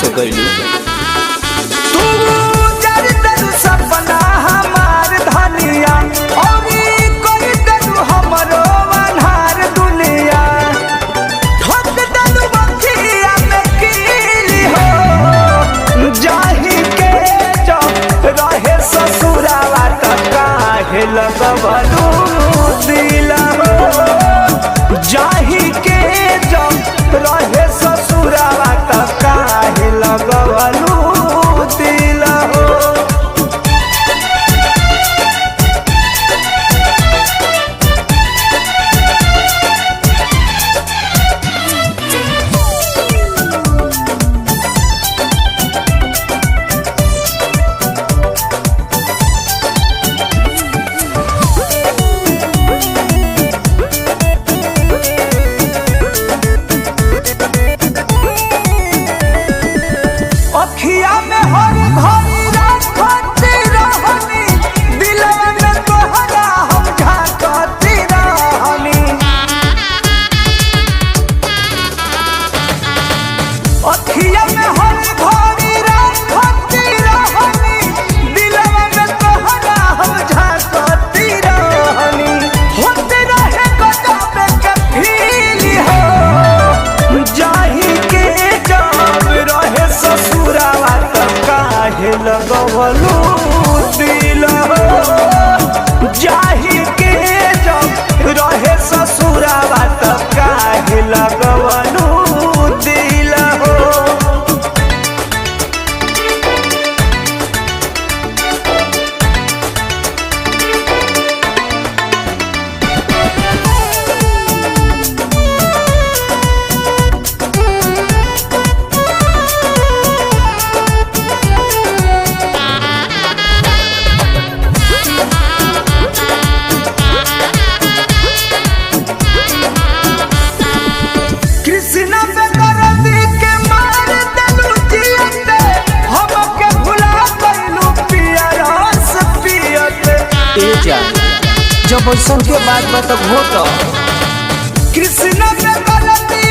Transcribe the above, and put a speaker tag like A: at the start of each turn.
A: के कैलू।
B: तू जर देलू सपना हमार धनिया, औरी कोई देलू हमरो अन्हार दुनिया। ठोक देलू बखिया में कीली हो, जाही के जब रहे ससुरावा त काहे लगवलू दिल हो। जाही के जब रहे ससुरावा त काहे लगवलू दिल हो। अखिया में हर घड़ी राखती रहनी, दिलवा में तोहरा हम झांकती रहनी। अखिया में हर घड़ी राखती रहनी, दिलवा में तोहरा हम झांकती रहनी। होते रहे गजब के फील हो, जाही के जब रहे ससुरावा त काहे लगवलू दिल हो। जाही के जब रहे ससुरावा त काहे लगवलू दिल हो। कृष्णा पे दर्दी के मार देलू जियते, हमके भुला गइलू पिया रस पियते।
A: ए जान, जब ऐसन के बात बा तब हो तो
B: कृष्णा पे दर्दी